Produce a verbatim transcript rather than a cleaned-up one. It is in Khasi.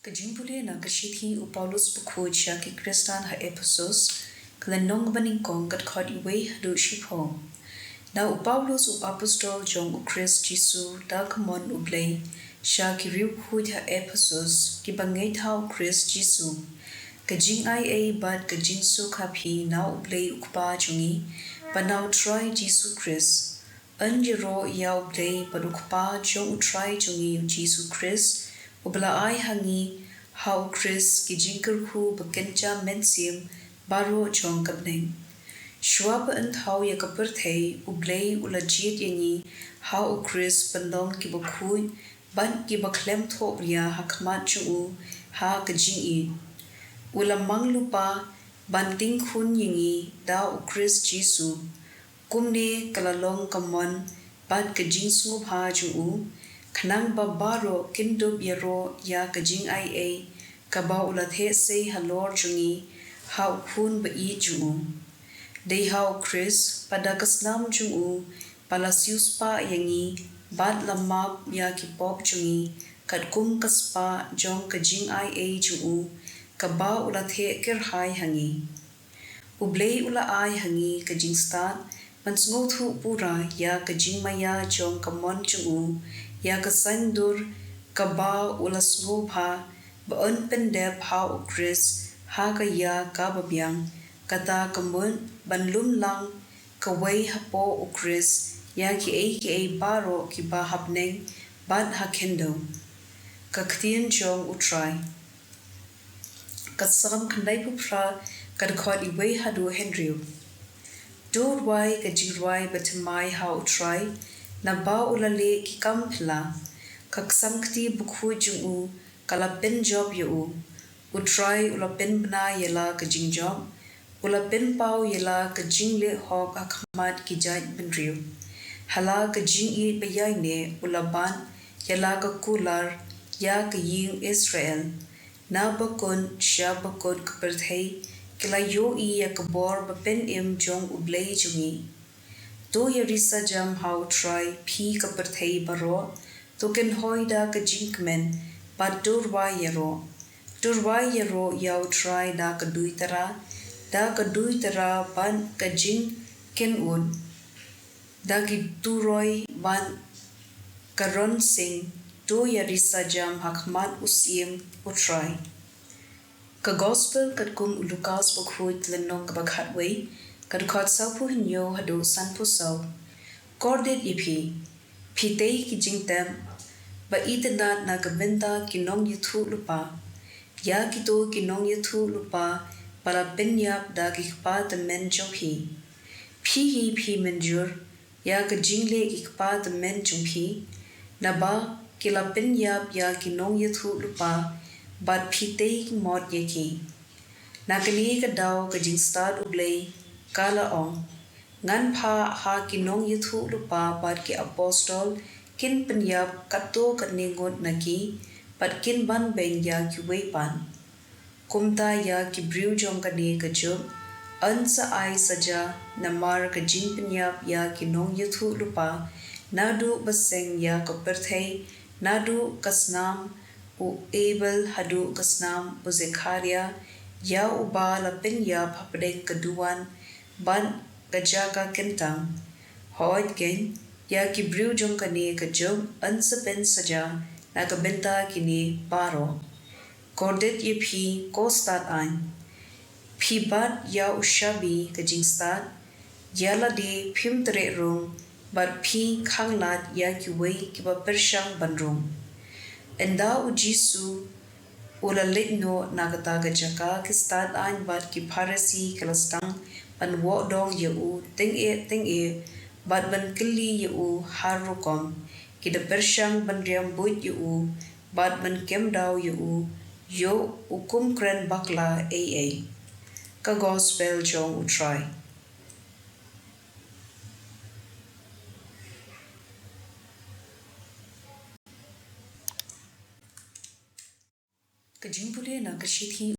Ka jingpule na ka shithi u Paulus bakhuid sha ki Khristan ha Ephesus, ka lynnong ba nyngkong, ka dkhot wei haduh shiphew. Na u Paulus u apostol jong u Khrist Jisu da ka mon u Blei sha ki riewkhuid ha Ephesus kiba ngeit ha u Khrist Jisu. Ka jingai ei bad ka jingsuk ha phi na u Blei u Kpa jong ngi bad na u Trai Jisu Khrist. Yn ïaroh ïa u Blei bad u Kpa jong u Trai jong ngi u Jisu Khrist, uba la ai ha ngi ha u Khrist ki jingkyrkhu ba kynja mynsiem baroh jong ka bneng. Shuwa ba yn thaw ïa ka pyrthei, u Blei u la jied ïa ngi ha u Khrist ban long kiba khuid bad kiba khlem thohbria ha khmat jong u ha ka jingïeit. U la mang lypa ban tyngkhun ïa ngi da u Khrist Jisu. Kumne ka la long ka mon bad ka jingsngewbha jong u, khnang ba baroh kin dup ïaroh ïa ka jingai ei kaba u la theh sei halor jong ngi ha u Khun ba ïeit jong u. Dei ha u Khrist, bad da ka snam jong u, ba la siewspah ïa ngi bad la map ïa ki pop jong ngi, katkum ka spah jong ka jingai ei jong u kaba u la theh kyrhai ha ngi. U Blei u la ai ha ngi ka jingstad ban sngewthuh pura ïa ka jingmaïa jong ka mon jong u, ïa ka saiñdur kaba u la sngewbha, ba yn pyndep ha u Khrist ha ka ïa kaba biang, kata ka mut ban lum lang kawei hapoh u Khrist ïa kiei kiei baroh kiba ha bneng bad ha khyndew. Ka ktien jong u Trai. Ka Salm khyndaiphew phra, ka dkhot wei haduh hynriew. To rwai ka jingrwai bathymmai ha u Trai, naba u la leh ki kam phylla. Ka ksangkti bakhuid jong u ka la pynjop ïa u. U Trai u la pynbna ïa la ka jingjop, u la pynpaw ïa la ka jingleh hok ha khmat ki jaitbynriew. Ha la ka jingïeit ba ïaineh u la bat ïa la ka kular ïa ka ïing Israel. Na bakut sha bakut ka pyrthei ki la ïohi ïa ka bor ba pynim jong u Blei jong ngi. To ïa risa jam ha u Trai, phi ka pyrthei baroh, to kynhoi da ka jingkmen, bad to rwai ïaroh. To rwai ïaroh ïa u Trai da ka duitara, da ka duitara bad ka jingkynnoh, da ki turoi bad ka rynsiang, to ïa risa jam ha khmat u Syiem u Trai. Ka Gospel katkum u Lukas bakhuid, lynnong kaba khatwei, ka dkhot sawphew hynñiew haduh sanphew saw. Kordit ïa phi, phi tei ki jingtep ba itynnad na ka bynta ki nongïathuh lypa. Ïa kito ki nongïathuh lypa ba la pynïap da ki kpa tymmen jong phi. Phi hi phi mynjur ïa ka jingleh ki kpa tymmen jong phi, naba ki la pynïap ïa ki nongïathuh lypa, bad phi tei ki mot ïa ki. Na kane ka daw ka jingstad u Blei ka la ong, ngan phah ha ki nongïathuh lypa bad ki apostol, kin pynïap katto katne ngut na ki, bad kin banbeiñ ïa kiwei pat. Kumta ïa ki briew jong kane ka juk yn sa ai saja namar ka jingpynïap ïa ki nongïathuh lypa, naduh ba seng ïa ka pyrthei, naduh ka snam u Abel haduh ka snam u Zekaria, ïa uba la pynïap hapdeng ka duwan bad ka jaka kyntang. Hooid keiñ, ïa ki briew jong kane ka juk yn sa pynsaja na ka bynta kine baroh. Kordit ïa phi ko stad aiñ. Phi bat ïa u shabi ka jingstad, ïa lade phim treh rung, bad phi khanglad ïa kiwei kiba pyrshang ban rung. Ynda u Jisu u la leit noh na kata ka jaka, ki stad aiñ bad ki Pharisi ki la sdang ban wad dong ïa u tyngeh tyngeh, bad ban kylli ïa u har rukom. Ki da pyrshang ban riam buit ïa u, bad ban kem daw ïa u, ïoh u kum kren bakla ei ei. Ka Gospel jong u Trai. Ka jingpule na ka shithi